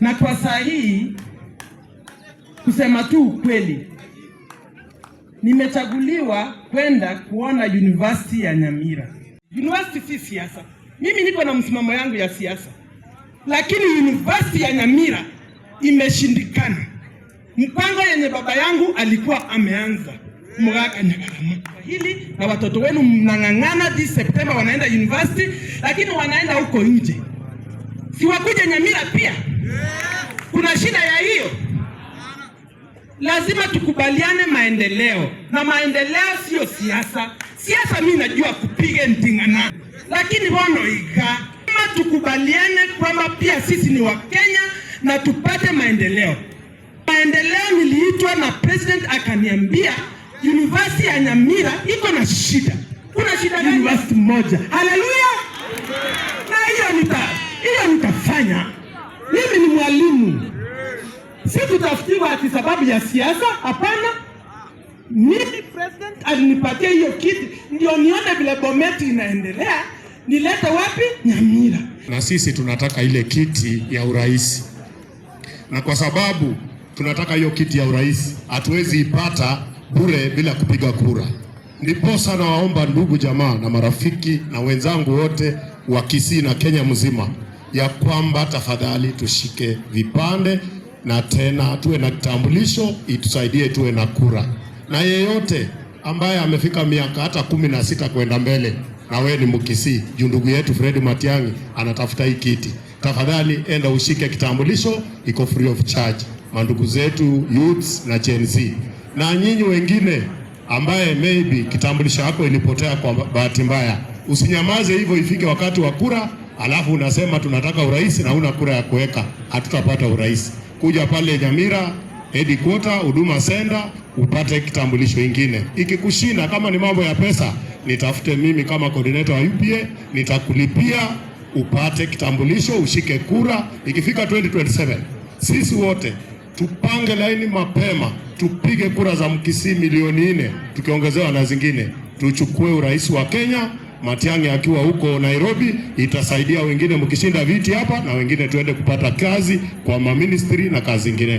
Na kwa saa hii, kusema tu ukweli, nimechaguliwa kwenda kuona University ya Nyamira. University si siasa. Mimi niko na msimamo yangu ya siasa, lakini University ya Nyamira imeshindikana. Mpango yenye baba yangu alikuwa ameanza Mugaka Nyagarama hili na watoto wenu mnang'ang'ana, this September wanaenda university, lakini wanaenda huko nje, si wakuje Nyamira pia? Kuna shida ya hiyo? Lazima tukubaliane maendeleo, na maendeleo sio siasa. Siasa mimi najua kupiga ntingana, lakini bono iga kama tukubaliane kwamba pia sisi ni Wakenya na tupate maendeleo. Maendeleo, niliitwa na president akaniambia university ya Nyamira iko na shida. Kuna shida gani? University moja. Haleluya! Na hiyo nitafanya. Mimi ni mwalimu, si kutafutiwa ati sababu ya siasa. Hapana, mimi president alinipatia hiyo kiti ndio nione vile Bomet inaendelea, nilete wapi? Nyamira. Na sisi tunataka ile kiti ya urais, na kwa sababu tunataka hiyo kiti ya urais, hatuwezi ipata bure bila kupiga kura. Ndiposa nawaomba ndugu jamaa na marafiki na wenzangu wote wa Kisii na Kenya mzima ya kwamba tafadhali tushike vipande na tena tuwe na kitambulisho itusaidie tuwe na kura, na yeyote ambaye amefika miaka hata 16 kwenda mbele na wewe ni Mkisii, juu ndugu yetu Fred Matiang'i anatafuta hii kiti, tafadhali enda ushike kitambulisho, iko free of charge. Mandugu zetu youths na Gen Z na nyinyi wengine ambaye maybe kitambulisho yako ilipotea kwa bahati mbaya, usinyamaze hivyo ifike wakati wa kura, alafu unasema tunataka urais na una kura ya kuweka, hatutapata urais. Kuja pale Nyamira headquarter Huduma Center upate kitambulisho ingine. Ikikushinda kama ni mambo ya pesa, nitafute mimi kama coordinator wa UPA, nitakulipia upate kitambulisho, ushike kura. Ikifika 2027 sisi wote tupange laini mapema, tupige kura za Mkisii milioni 4 tukiongezewa na zingine, tuchukue urais wa Kenya. Matiang'i akiwa huko Nairobi, itasaidia wengine mkishinda viti hapa na wengine tuende kupata kazi kwa maministry na kazi zingine.